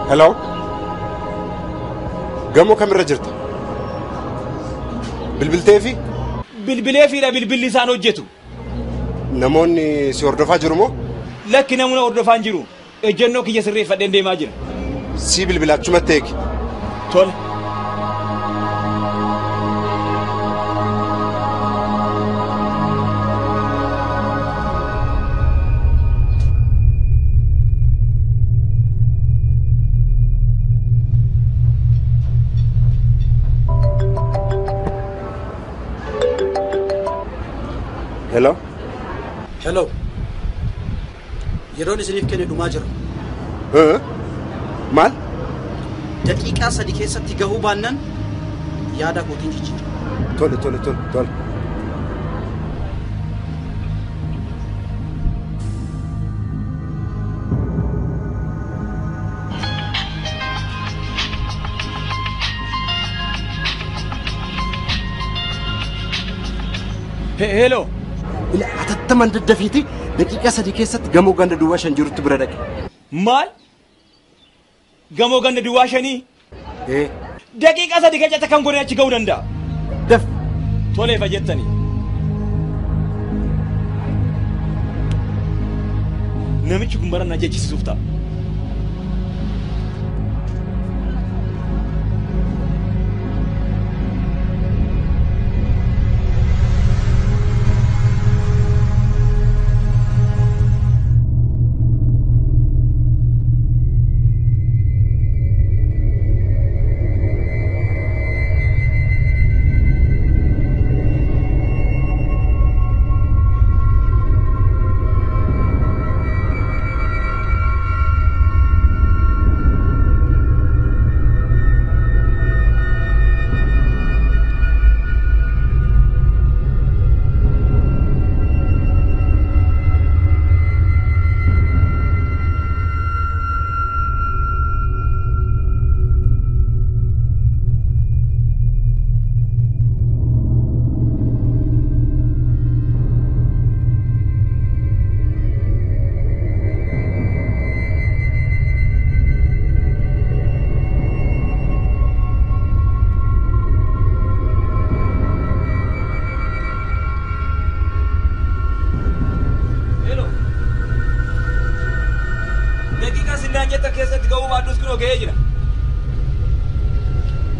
Hello. Gamoo kamirra jirta? Bilbilteefi? Bilbileefiidha bilbilli isaan hojjetu. Namoonni si hordofaa jiru moo? Lakki namni hordofaa hin jiru. Ejjennoo kiyya sirreeffadheen deemaa jira. Si bilbila achumatti eegi. Tole. Hello. Hello. Yeroon isiniif kenne dhumaa jira. Maal? Daqiiqaa 3 keessatti gahuu baannaan yaada kootiin jijjiira. Tole tole tole tole. Hello. Ila atattaman daddafiiti daqiiqaa 3 keessatti gamoo ganda duwwaa 5 jirutti bira dhaqe. Maal? Gamoo ganda duwwaa 5? Ee. Daqiiqaa 3 keessatti kan godhe achi ga'uu danda'a. Daf. Toleefa jettanii. Namichi kun bara na jechisiisuuf ta'a.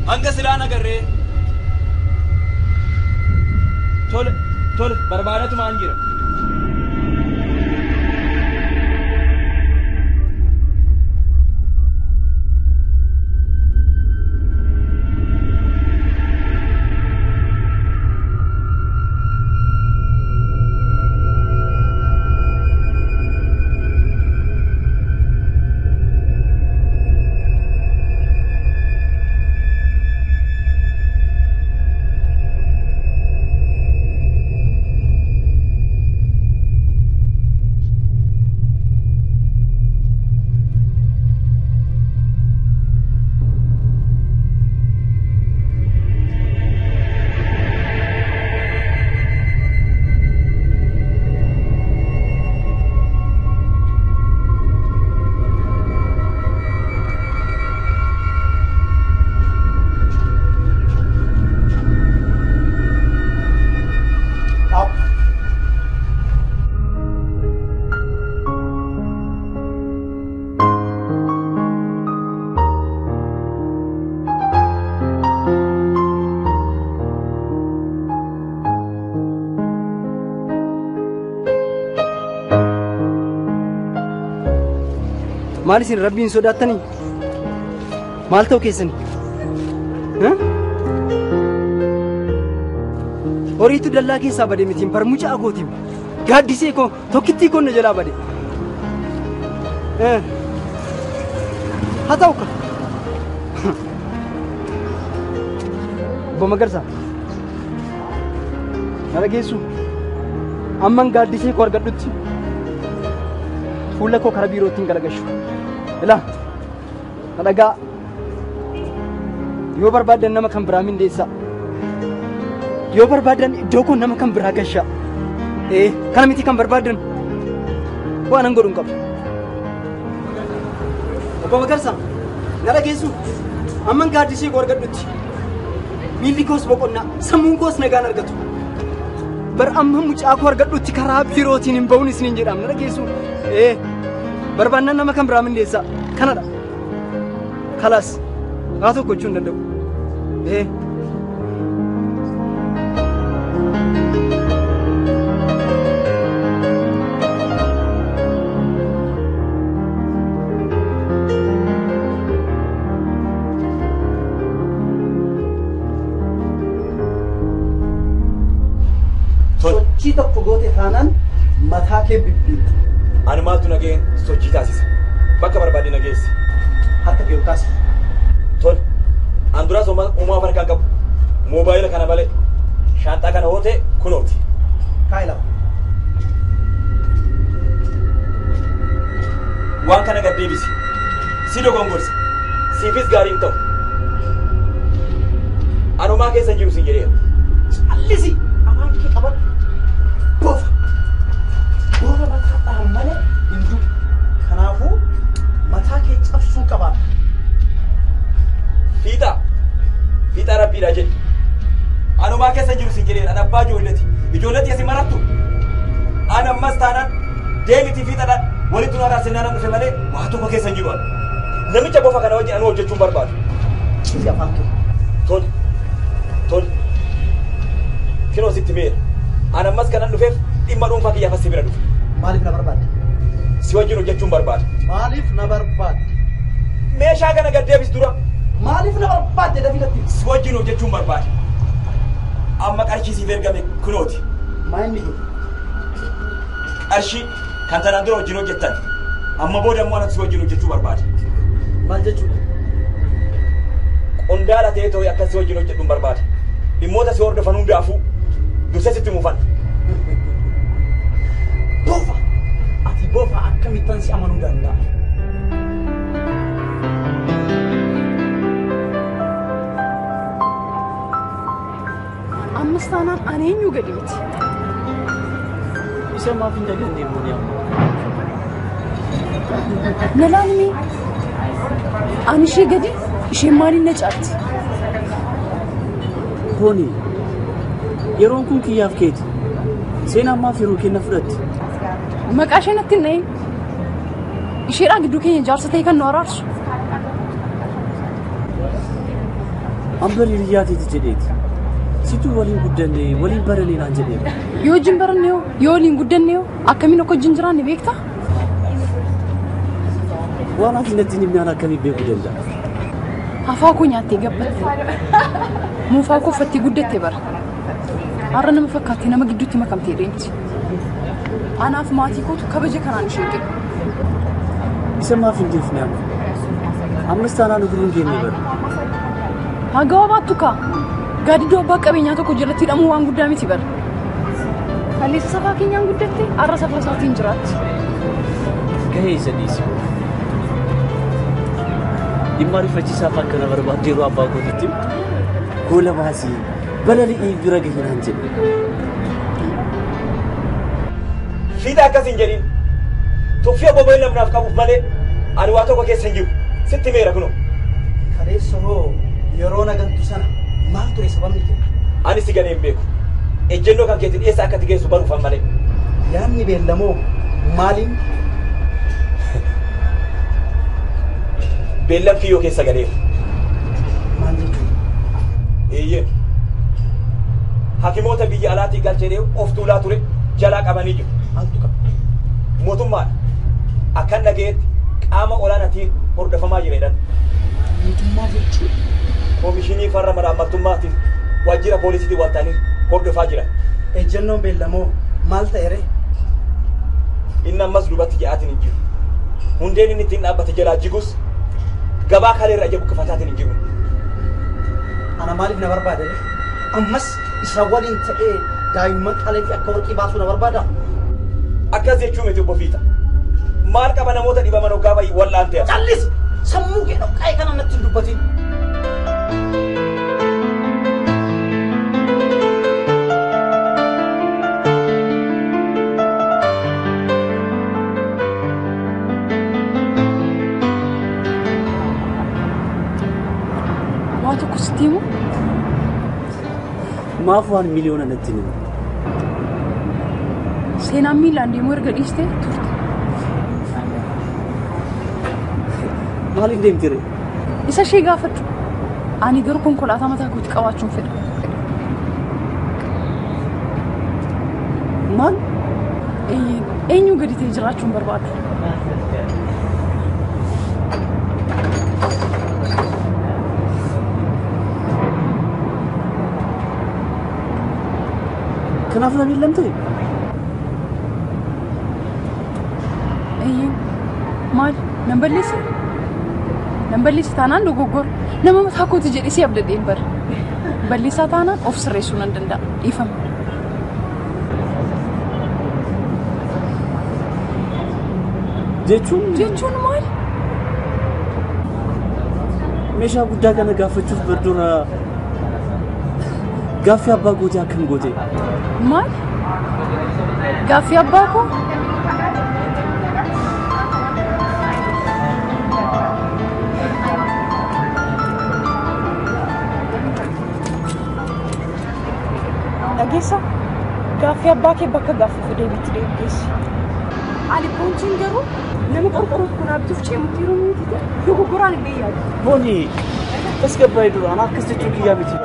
Hanga silaan agarree. Tole tole barbaadatumaan jira. Maal isin rabbiin sodaattanii? Maal ta'u keessani? Horiitu dallaa keessaa bade mitiin barmucaa kootiin gaaddisee koo tokkittii koo na jalaa bade. Haa ta'u ka. Obbo Magarsaa. Na dhageessu. Amman gaaddisee koo argadhutti fuula koo karaa biirootiin galagashu. Ilaa na dhagaa. Yoo barbaadan nama kan biraa mindeessaa. Yoo barbaadan iddoo kun nama kan biraa gashaa. Kana miti kan barbaadan waan an godhu hin qabu. Obbo Magarsaa. Na dhageessu amman gaaddisee koo argadhutti miilli koos boqonnaa sammuun koos nagaan argatu. Bar amma mucaa koo argadhutti karaa biirootiin hin ba'uun isiniin jedhaam na dhageessu. Barbaannaan nama kan biraa mindeessaa kanadha. Kalaas waa tokko gochuu hin danda'u. Sochii tokko goote taanaan mataa kee bibbiilta. Ani maaltu nageen sochii taasisa. Bakka barbaadde nageessi. Harka kee ol kaasi. Tol. An duraas uumaa harkaan qabu. Moobaayila kana malee shaanxaa kana hootee kunooti. Kaa'i lafa. Waan kana gad deebisi. Si dogongorsa. Siifis gaarii hin ta'u. Anumaa keessa hin jiru siin jedheera. Callisi! Afaan kee qabadhu. Bofa! Bofa mataa dhahan malee hin du'u. Kanaafuu mataa kee cabsuu qabaadha. Fiixaa! Fiixaa rabbiidha jedhi. Anumaa keessa hin jiru siin jedheera. An abbaa ijoolleeti. Ijoolleeti asi marattu. An ammas taanaan deemiti fiixaadhaan walitti nu araarsinaan an dhufe malee waa tokko keessa hin jiru ani. Namicha bofa kana wajjin anuu hojjechuun barbaadu. Cufi afaan kee. Tol. Tol. Kinoo sitti meera. An ammas kanan dhufeef dhimma dhuunfaa kiyyaaf as si bira dhufe. Maaliif na barbaadde? Si wajjin hojjechuun barbaada. Maaliif na barbaadde? Meeshaa kana gad deebisi dura. Maaliif na barbaadde dafii natti? Si wajjin hojjechuun barbaada. Amma qarshii siif ergame kunooti. Maa inni kun? Qarshii kan tanaan dura wajjin hojjettan. Amma booda immoo anatu si wajjin hojjechuu barbaada. Maal jechuudha? Qondaala ta'ee ta'ee akka si wajjin hojjedhuun barbaada. Dhimmoota si hordofan hundaafuu dursee sitti muufan. Bofa! Ati bofa akkamittan si amanuu danda'a? Ammas taanaan ani eenyuu gadi miti. Isa maaf hin daganne booni amma? Na laalmi ani ishee gadi isheen maaliin na caalti? Booni yeroon kun kiyyaaf keeti. Seenaan maaf yeroo kenna fudhatti? Maqaa ishee natti hin dhahin. Isheedhaan gidduu keenya jaarsa ta'e kan nu araarsu. Ambar hiriyyaa teeti jedheeti. Situu waliin guddanne waliin baranne naan jedheera. Yoo wajjin baranne hoo yoo waliin guddanne hoo akkamiin akka wajjin jiraanne beektaa? Waan ati natti hin himne akkamiin beekuu danda'a? Afaa koo nyaattee gabbatte. Muufaa koo uffattee guddatte bara. Har'a nama fakkaattee nama gidduutti makamtee deemti. Anaaf maatii kootu kabaja kanaan ishee ga'e. Isa maaf hin deefne amma? Ammas taanaan ogummaa hin geenye bara. Haa gabaabaattu kaa. Gaadidduu abbaa qabeenyaa tokko jalatti hidhamuu waan guddaa miti bara. Kaleessa safaa keenyaan guddatte har'a safaa isaatiin jiraatti. Gahee isa dhiisi. Dhimma ariifachiisaaf akka na barbaadde yeroo abbaa kootitti goola baasii balali'ii bira gahi naan jedhe. Fiixaa akkas hin jedhin. Tuffii obbo namnaaf qabuuf malee ani waa tokko keessa hin jiru. Sitti meera kunoo. Kaleessa hoo yeroo nagantu sana maal ture sababni kee? Ani si ganee hin beeku. Ejjennoo kan keetiin eessa akka ati geessu baruufan malee. Yaadni beellamoo maaliin? Beellam kiyyoo keessa galeera. Maal jechuudha? Eeyyee. Hakimoota biyya alaatii galchee of tuulaa ture jalaa qabanii jiru. Maaltu qaba? Mootummaadha. Akkan dhagayetti qaama olaanaatiin hordofamaa jira jedhan. Mootummaa jechuun? Koomishinii farra malaammaltummaatiif waajjira poolisiitiin wal ta'anii hordofaa jiran. Ejjennoon beellamoo maal ta'e ree? Inni ammas duubatti ja'aatiin hin jiru. Hundeen inni ittiin dhaabbate jalaa jigus gabaa kaleerra ija buqqifataatiin hin jiru. Ana maaliif na barbaade ree? Ammas isa waliin ta'ee daa'imman qalee fi akka warqii baasuu na barbaada? Akkas jechuu miti obbo Fiixa. Maal qaba namoota dhibaman hoggaa baay'ee wal'aanteera. Callisi! Sammuu kee dhoqqaa'e kana natti hin dubbatin. Waan tokko sitti himu? Maaf waan miliyoona natti himu? Seenaan miilaan deemuu erga dhiistee turte. Maaliif deemti ree? Isa ishee gaafadhu. Ani garuu konkolaataa mataa kootii qabaachuun fedha. Maal? Eenyuun gadi ta'e jiraachuun barbaadu? Kanaaf na miidhamte? Eeyyee. Maal? Nan balleessa? Nan balleessa taanaan dogoggora. Nama mataa kooti jedhee si abdadheen bara. Balleessaa taanaan of sirreessuu nan danda'a. Dhiifama. Jechuun? Jechuun maal? Meeshaa guddaa kana gaafachuuf bardura gaaffii abbaa gootee akkam goote? Maal? Gaaffii abbaa koo? Dhageessa? Gaaffii abbaa kee bakka gaaffii fidee bitti deebisi. Ani boontiin garuu nama qorqorroo tokko naa bituuf ceemutti yeroo nuti ta'e dogoggoraan illee yaadu. Booni tasgabbaa'ee duraan akkas jechuu kiyyaa miti.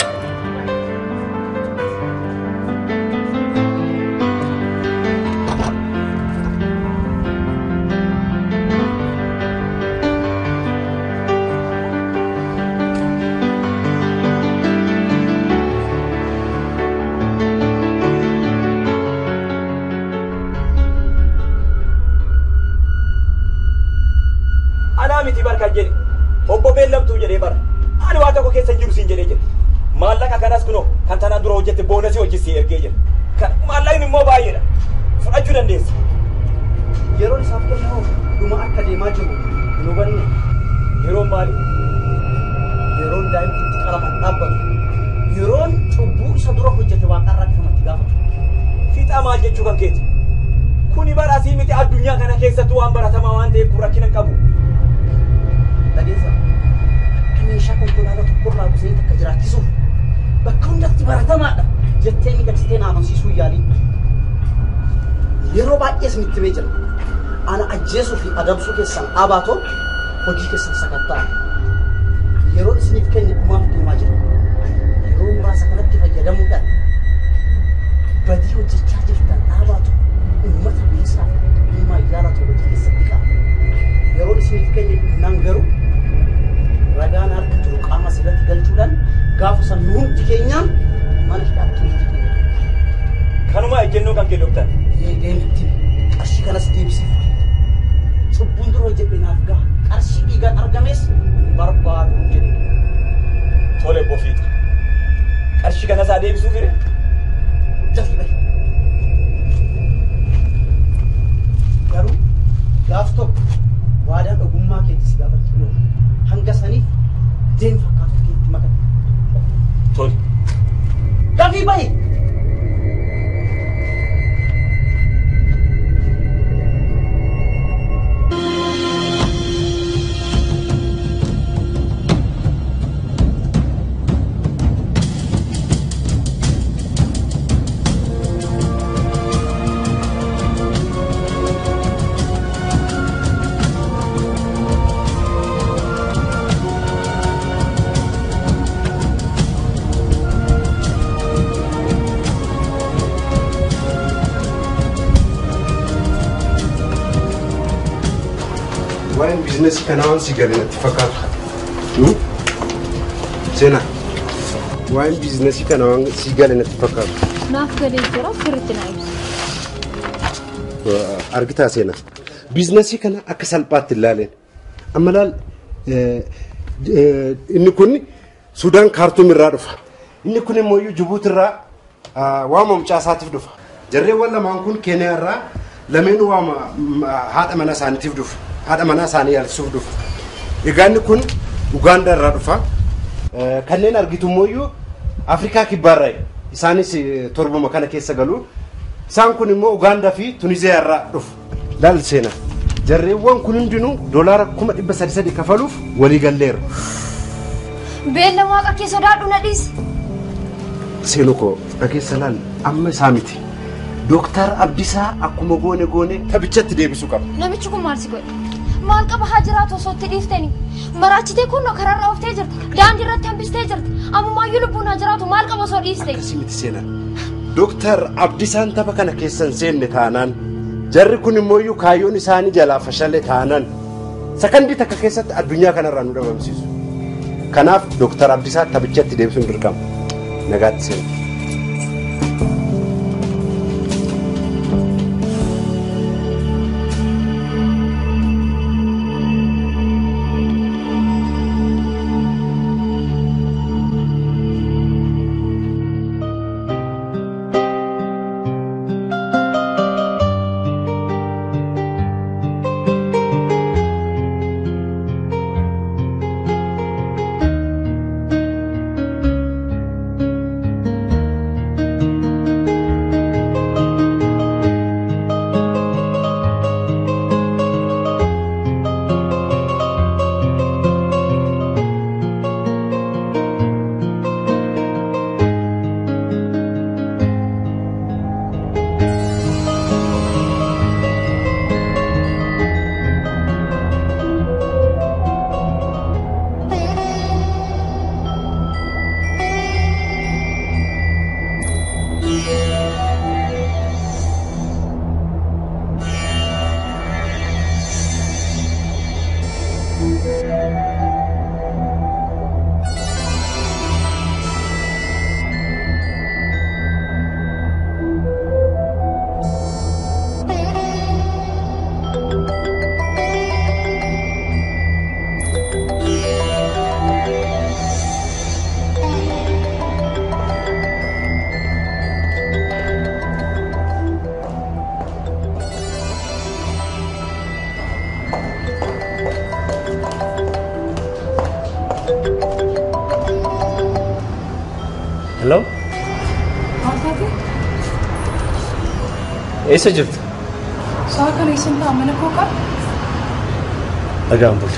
Miti barkan jedhe obbo beellamtuu jedhee bara ani waan tokko keessa hin jiru siin jedhee jedhe maallaqa kanas kunoo kan tanaan dura hojjette boonasii hojjisii ergee jedhe maallaqni immoo baay'eedha fudhachuu dandeessa. Yeroon isaaf kennamu dhuma akka deemaa jiru hin hubanne. Yeroon maali? Yeroon daa'imti itti qalaman dhaabbatu. Yeroon cubbuu isa dura hojjete waaqarraa dhifamatti gaafatu. Fiixaa maal jechuu kan keeti? Kuni bara asii miti addunyaa kana keessattuu waan baratamaa waan ta'eef kun rakkina hin qabu. Dhageessa akka meeshaa konkolaataa tokkorraa busee takka jiraachisuuf bakka hundatti baratamaadha jettee miidhagsitee na amansiisuu yaaliin. Yeroo baay'ee isinitti himee jira. Ana ajjeesuu fi adamsuu keessan dhaabaatoo hojii keessan sakatta'a. Yeroo isiniif kenne dhumaaf deemaa jira. Yeroo muraasa kanatti fayyadamuudhaan badii hojjechaa jirtan dhaabaatu uummata bilisaaf dhimma yaalatu hojii keessan dhiqaa. Yeroo isiniif kenne dhumnaan garuu ragaan harka jiru qaama sirratti galchuudhaan gaafa san hundi keenyaan mana hidhaatti hundi keenya. Kanuma ejjennoo kan kee doktar. Deemitti qarshii kanas deebisiif. Cubbuun dura hojjedhe naaf gaha. Qarshii dhiigaan argames barbaadu jedhe. Tole bofiita. Qarshii kanas haa deebisuu fire? Dafii bahi. Garuu gaaf tokko waadaan ogummaa keetti si gaafachuu oolu. Hanga saniif deem fakkaatu keetti makate. Tole. Dafii bahi! Waa'een biizinasii kanaa waan si gale natti fakkaatu. Seenaa. Waa'een biizinasii kanaa waan si gale natti fakkaatu. Naaf galee jira sirriitti naa ibsa. Argitaa seenaa. Biizinasii kana akka salphaatti ilaaleen. Amma laal inni kun Sudaan Kaartuum irraa dhufa. Inni kun immoo Jibuuti irraa waama mucaa isaatiif dhufa. Jarreewwan lamaan kun Keeniyaa irraa lameen waama haadha mana isaaniitiif dhufa. Haadha manaa isaanii yaalchisuuf dhufa. Egaa inni kun Ugaandaa irraa dhufa. Kanneen argitu immoo Afrikaa kibbaarraa isaanis torbuma kana keessa galu. Isaan kun immoo Ugaandaa fi Tuniziyaa irraa dhufu. Laal seenaa. Jarreewwan kun hundinuu $333,000 kafaluuf walii galleera. Beellama waaqa kee sodaadhu na dhiisi. Seenuu koo dhageessa laal amma isaa miti. Dooktar Abdiisaa akkuma goone goone taphichatti deebisuu qaba. Namichi kun maal si godhe? Maal qaba haa jiraatu osoo itti dhiiftanii? Maraachitee kunno karaarra ooftee jirti. Daandii irratti hambistee jirti. Ammumaayyuu lubbuun haa jiraatu maal qaba osoo dhiiste? Akkasii miti seenaa. Dooktar Abdiisaan tapha kana keessa hin seenne taanaan jarri kun immoo kaayyoon isaanii jalaa fashale taanaan sakandii takka keessatti addunyaa kanarraa nu dhabamsiisu. Kanaaf Dooktar Abdiisaa taphichatti deebisuun dirqama. Nagaatti seena. Hello? Maal taate? Eessa jirta? Sa'a kana eessan ta'a mana koo qaba? Dhagaan bulu.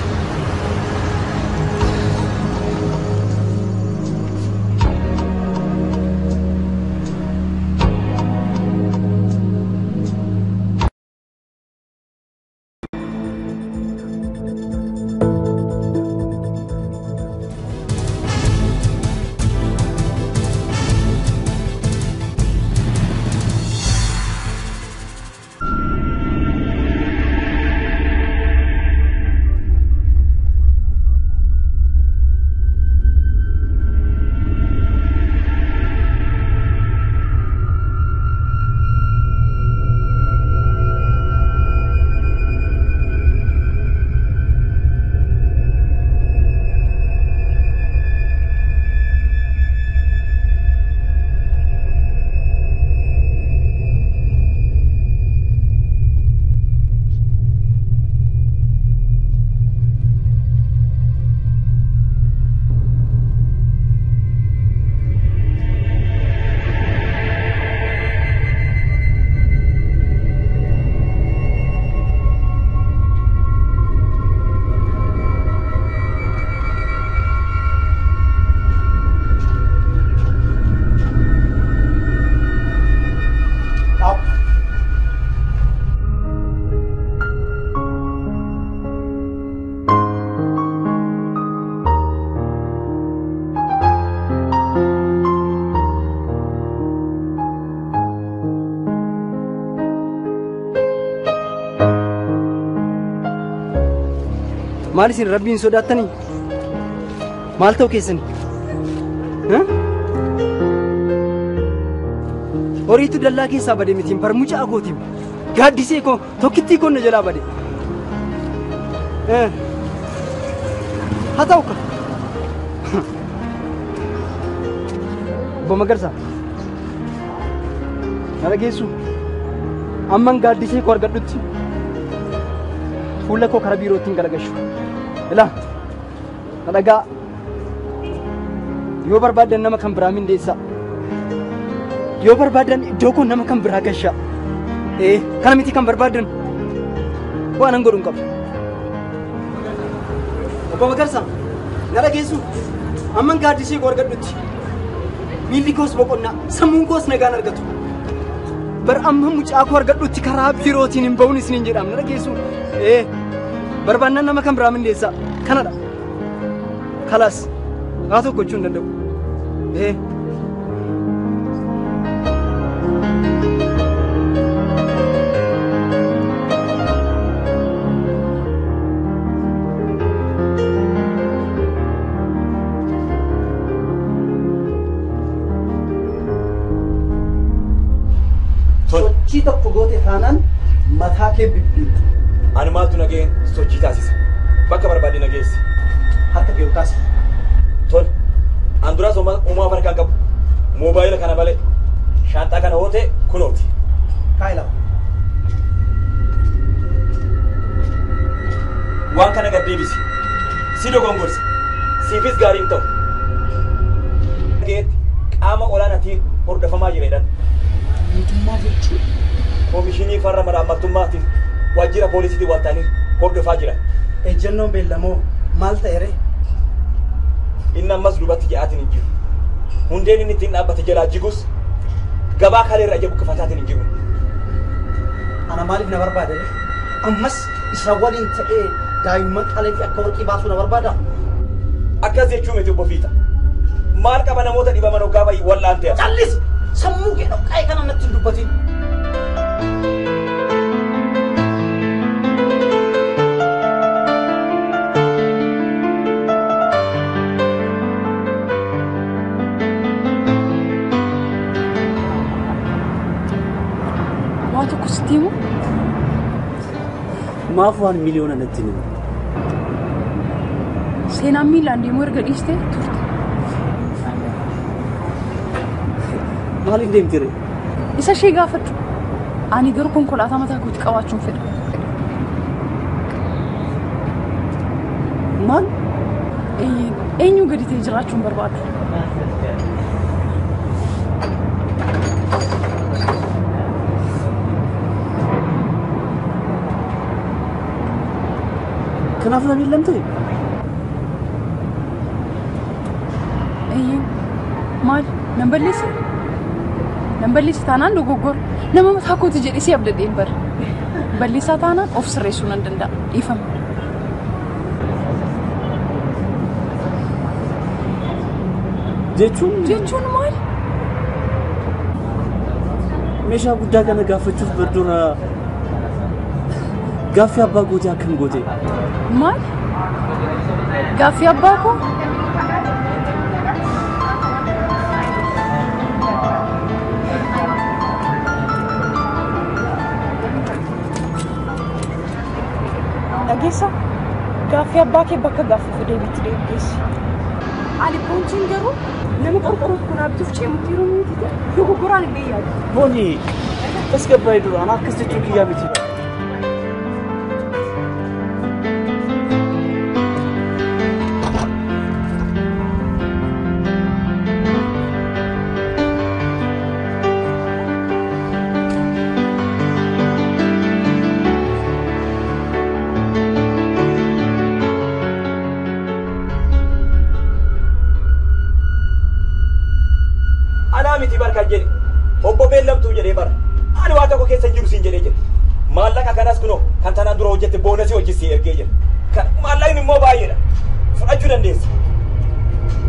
Maal isin rabbiin sodaattanii? Maal ta'u keessani? Horiitu dallaa keessaa bade mitiin bar mucaa kootiin gaaddisee koo tokkittii koo na jalaa bade. Haa ta'u ka. Obbo Magarsaa. Na dhageessu. Amman gaaddisee koo argadhutti fuula koo karaa biirootiin galagashu. Ilaa na dhagaa. Yoo barbaaddan nama kan biraa mindeessaa. Yoo barbaaddan iddoo koo nama kan biraa gashaa. Kana miti kan barbaaddan waan an godhu hin qabu. Obbo Magarsaa na dhageessu. Amman gaaddisii koo argadhutti miilli koos boqonnaa, sammuun koos nagaan argatu. Bar amma mucaa koo argadhutti karaa biirootiin hin ba'uun isiniin jedhaam na dhageessu. Ee barbaannaan nama kan biraa mindeessaa kanadha. Kalaas waa tokko gochuu hin danda'u. Ee. Sochii tokko goote taanaan mataa kee bibbiila. Ani maaltu nageen sochii taasisa. Bakka barbaadde nageessi. Harka kee ol kaasi. Tole. An duraas uumaa harkaan qabu. Moobaayila kana malee shaanxaa kana hootee kunooti. Kaa'i lafa. Waan kana gad deebisi. Si dogongorsa. Siifis gaarii hin ta'u. Qaama olaanaatiin hordofamaa jira jedhan. Mootummaa jechuun Koomishinii farra malaammaltummaatiif waajjira poolisiitiin wal ta'anii hordofaa jira. Ejjennoon beellamoo maal ta'e ree? Inni ammas duubatti ja'aatiin hin jiru. Hundeen inni ittiin dhaabbate jalaa jigus gabaa kaleerra ija buqqifataatiin hin jiru. Ana maaliif na barbaada ree? Ammas isa waliin ta'ee daa'imman qalee fi akka warqii baasuu na barbaada? Akkas jechuu miti obbo Fiixa. Maal qaba namoota dhibaman hoggaa baay'ee wal'aanteera. Callisi! Sammuu kee dhoqqaa'e kana natti hin dubbatin. Waa tokko sitti himu? Maaf waan miliyoona natti himu? Seenaan miilaan deemuu erga dhiistee turte. Maaliif deemti ree? Isa ishee gaafadhu. Ani garuu konkolaataa mataa kootii qabaachuun fedha. Maal? Eenyu gadi ta'e jiraachuun barbaadu? Kanaaf na beellamtee? Maal? Nan balleesse? Nan balleesse taanaan dogoggora. Nama mataa kooti jedhee si abdadheen bara. Balleessaa taanaan of sirreessuu nan danda'a. Dhiifama. Jechuun? Jechuun maal? Meeshaa guddaa kana gaafachuuf bardura gaaffii abbaa goote akkam goote? Maal? Gaaffii abbaa koo? Dhageessa gaaffii abbaa kee bakka gaaffii deebiitti deebisi. Ani boontiin garuu nama qorqorroo tokko naa bituuf ceemutti yeroo nuti ta'e dogoggoraan illee yaadu. Booni tasgabbaa'ee dura ana akkas jechuun kiyyaa miti. Miti barka jedhe obbo beellamtuu jedhee bara ani waa tokko keessa hin jiru siin jedhee jedhe maallaqa kanas kunoo kan tanaan dura hojjette boonasii hojjisii ergee jedhe maallaqni immoo baay'eedha fudhachuu dandeessa.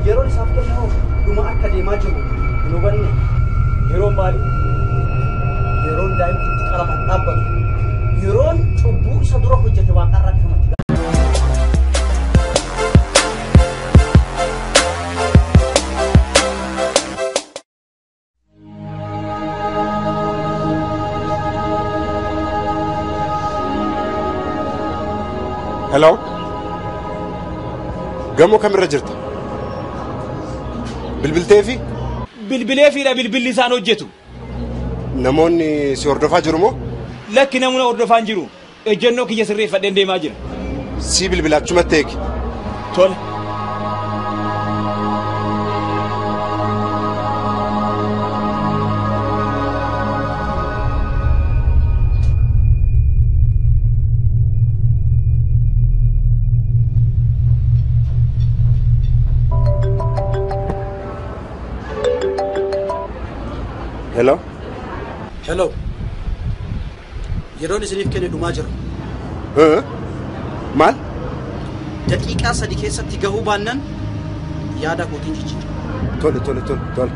Yeroon isaaf kennamu dhuma akka deemaa jiru hin hubanne. Yeroon maali? Yeroon daa'imti itti qalaman dhaabbatu. Yeroon cubbuu isa dura hojjete waaqarraa dhifamatti. Hello? Gamoo kamirra jirta? Bilbilteefi? Bilbileefiidha bilbilli isaan hojjetu. Namoonni si hordofaa jiru moo? Lakki namuna hordofaa hin jiru. Ejjennoo kiyya sirreeffadheen deemaa jira. Si bilbila achumatti eegi. Tole. Hello. Hello. Yeroon isiniif kenne dhumaa jira. Maal? Daqiiqaa 3 keessatti gahuu baannan yaada kootiin jijjiira. Tole tole tole tole.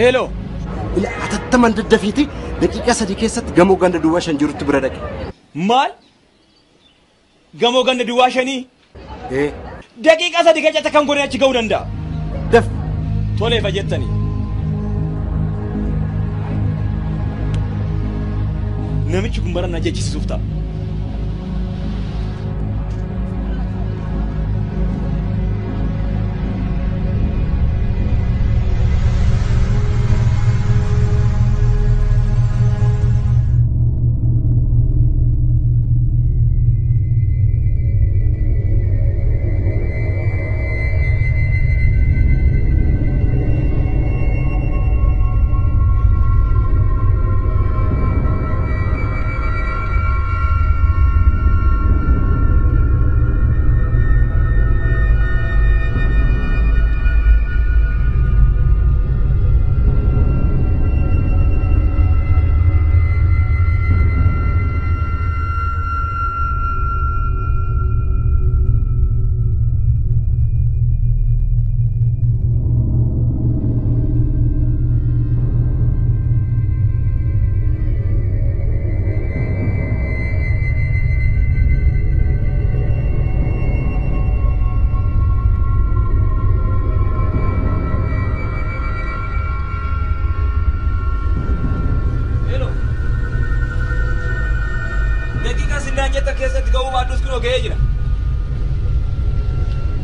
Hello. Ila atattaman daddafiiti daqiiqaa 3 keessatti gamoo ganda duwwaa 5 jirutti bira dhaqe. Maal? Gamoo ganda duwwaa 5? Daqiiqaa 3 keessatti kan godhee achi ga'uu danda'a. Daf. Toleefa jettanii. Namichi kun bara na jechisiisuuf ta'a.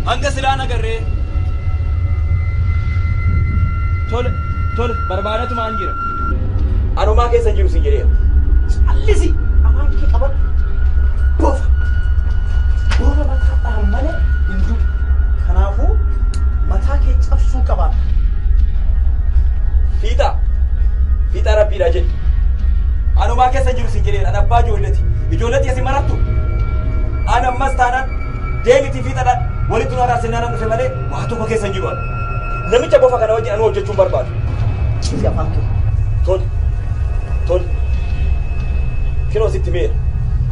Hanga silaan agarree tole tole barbaadatumaan jira. Anumaa keessa jiru sin jedheera. Callisi afaan kee qabadhu. Bofa. Bofa mataa dhahan malee hin du'u. Kanaafuu mataa kee cabsuu qabaadha. Fiixaa. Fiixaa rabbiidha jedhi. Anumaa keessa jiru sin jedheera. An abbaa ijoolleeti. Ijoolleeti asi marattu. An ammas taanaan deemiti fiixaadhaan walitti nu araarsinaan dhufe malee waa tokko keessa hin jiru. Namicha bofa kana wajjin anuu hojjechuun barbaadu. Ciisi afaan kee. Tole. Tole. Kinoo sitti meera.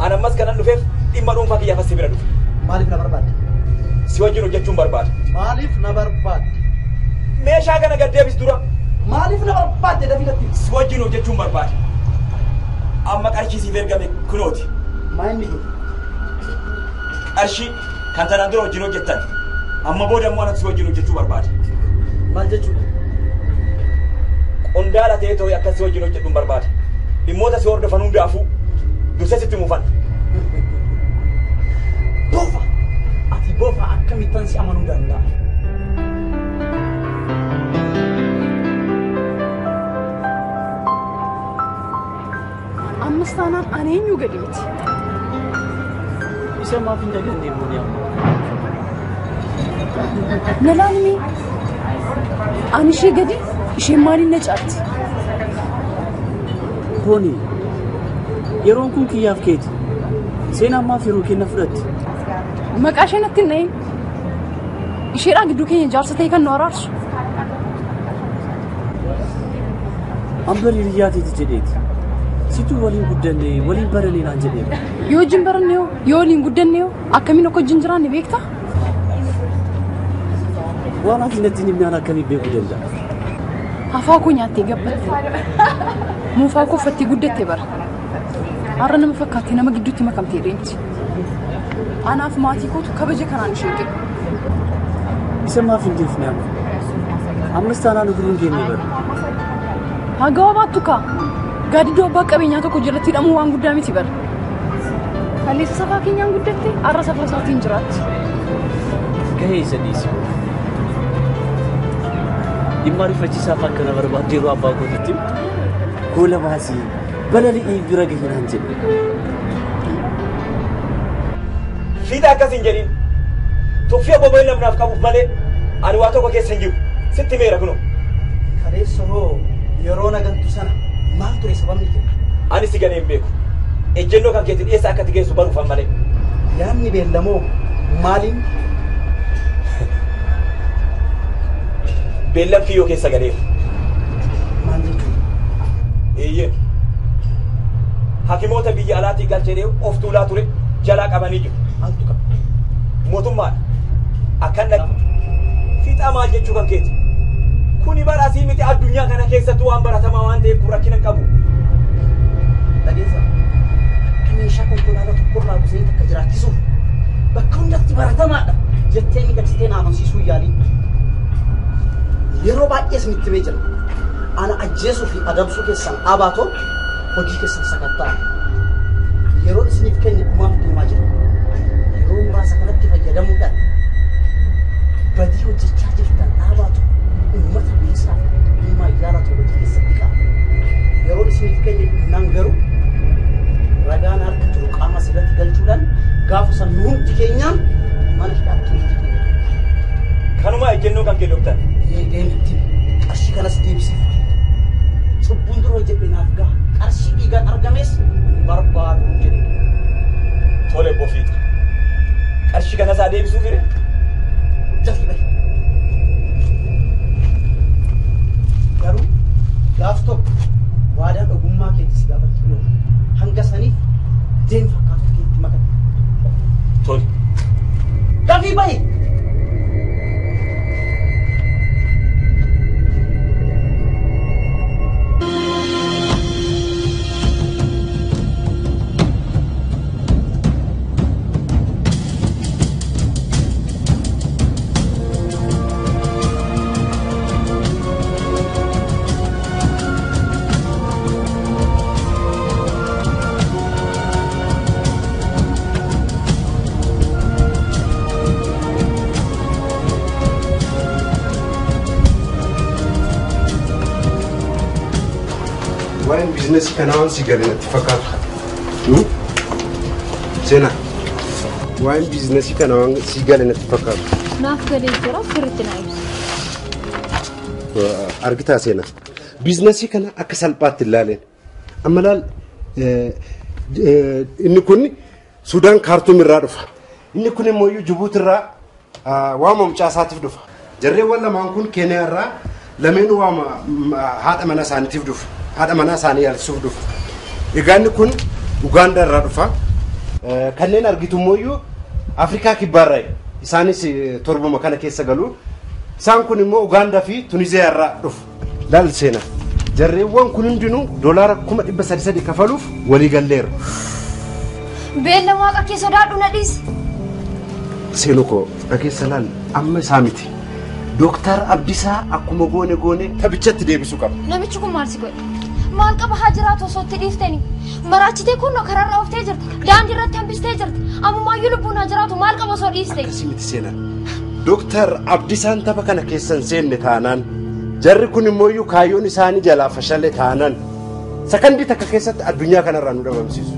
An ammas kanan dhufeef dhimma dhuunfaa kiyyaaf as si bira dhufe. Maaliif na barbaadde? Si wajjin hojjechuun barbaada. Maaliif na barbaadde? Meeshaa kana gad deebis dura. Maaliif na barbaadde dafii natti? Si wajjin hojjechuun barbaada. Amma qarshii siif ergame kunooti. Maa inni kun? Qarshii kan tanaan dura wajjin hojjettan. Amma booda immoo anatu si wajjin hojjechuu barbaada. Maal jechuudha? Qondaala ta'ee ta'ee akka si wajjin hojjedhuun barbaada. Dhimmoota si hordofan hundaafuu dursa sitti mufan. Bofa! Ati bofa akkamittan si amanuu danda'a? Ammas taanaan ani eenyu gadi miti. Isa maaf hin daganne immoo ni amma. Na laalmi ani ishee gadi isheen maaliin na caalti? Booni yeroon kun kiyyaaf keeti. Seenaan maaf yeroo kenna fudhatti? Maqaa ishee natti hin dhahin. Isheedhaan gidduu keenya jaarsa ta'e kan nu araarsu. Ambarii hiriyaateeti jedheeti. Situu waliin guddanne waliin baranne naan jedheera. Yoo wajjin baranne hoo yoo waliin guddanne hoo akkamiin akka wajjin jiraanne beektaa? Waan ati natti hin himne akkamiin beekuu danda'a? Afaa koo nyaattee gabbatte. Muufaa koo uffattee guddatte bara. Har'a nama fakkaattee nama gidduutti makamtee deemti. Anaaf maatii kootu kabaja kanaan ishee ga'e. Isa maaf hin deefne amma? Ammas taanaan oguruu hin geenye bara. Haa gabaabaattu kaa. Gaadidduu abbaa qabeenyaa tokko jalatti hidhamuu waan guddaa miti bara. Kaleessa safaa keenyaan guddatte har'a safaa isaatiin jiraatti. Gahee isa dhiisi. Dhimma ariifachiisaaf akka na barbaadde yeroo abbaa kootitti goola baasii balali'ii bira gahi naan jedhe. Fiixa akkas hin jedhin. Tuffii obbo lamnaaf qabuuf malee ani waa tokko keessa hin jiru. Sitti meera kunoo. Kaleessa hoo Yeroo nagantu sana maal ture sababni kee? Ani si ganee hin beeku. Ejjennoo kan keetiin eessa akka geessu baruufan malee. Yaadni beellamoo maaliin? Beellam kiyyoo keessa galeera. Maal jechuudha? Eeyyee. Hakimoota biyya alaatii galchee of tuulaa ture jalaa qabanii jiru. Maaltu qaba? Mootummaadha. Akkan dhaqu. Fiixaa maal jechuu kan keeti? Kuni bara asii miti addunyaa kana keessattuu waan baratamaa waan ta'eef kun rakkina hin qabu. Dhageessa. Akka meeshaa konkolaataa tokkorraa busee takka jiraachisuuf bakka hundatti baratamaadha jettee miidhagsitee na amansiisuu yaaliin. Yeroo baay'ee isinitti himee jira. Ana ajjeesuu fi adamsuu keessan abaatoo hojii keessan sakatta'a. Yeroo isiniif kenne dhumaaf deemaa jira. Yeroo muraasa kanatti fayyadamuudhaan badii hojjechaa jirtan dhaabaatu uummata bilisaaf dhimma yaalatu hojii keessatti qaba. Yeroo isiniif kenne dhumnaan garuu ragaan harka jiru qaama sirratti galchuudhaan gaafa san nu hundi keenyaan mana hidhaatti nuti keenya. Kanuma ejjennoo kan kee doktar. Deemitti qarshii kanas deebisiif. Cubbuun dura hojjedhe naaf gaha. Qarshii dhiigaan argames barbaadu jedhe. Tole bofiita. Qarshii kanas haa deebisuu fire. Dafii bahi. Garuu gaaf tokko waadaan ogummaa keetti si gaafachuu oolu. Hanga saniif deem fakkaatu keetti makate. Tole. Dafii bahi. Waa'een biizinasii kanaa waan si galee natti fakkaatu. Seenaa. Waa'een biizinasii kanaa waan si galee natti fakkaatu. Naaf galee jira sirriitti naa ibsi. Argitaa seenaa. Biizinasii kana akka salphaatti hin ilaaleen. Amma laal inni kun Sudaan Kaartuum irraa dhufa. Inni kun immoo Jibuuti irraa waama mucaa isaatiif dhufa. Jarreewwan lamaan kun Keeniyaa irraa lameen waama haadha mana isaaniitiif dhufa. Haadha manaa isaanii yaalchisuuf dhufa. Egaa inni kun Ugaandaa irraa dhufa. Kanneen argitu immoo Afrikaa kibbaarraa isaanis torbuma kana keessa galu. Isaan kun immoo Ugaandaa fi Tuniziyaa irraa dhufu. Laal seenaa. Jarreewwan kun hundinuu $333 kafaluuf walii galleera. Beella waaqa kee sodaadhu na dhiisi. Seenuu koo dhageessa laal amma isaa miti. Dooktar Abdiisaa akkuma goone goone taphichatti deebisuu qaba. Namichi kun maal si godhe? Maal qaba haa jiraatu osoo itti dhiiftanii? Maraachitee kunno karaarra ooftee jirti. Daandii irratti hambistee jirti. Ammumaayyuu lubbuun haa jiraatu maal qaba osoo dhiiste? Akkasii miti seenaa. Dooktar Abdiisaan tapha kana keessa hin seenne taanaan jarri kun immoo kaayyoon isaanii jalaa fashale taanaan sakandii takka keessatti addunyaa kanarraa nu dhabamsiisu.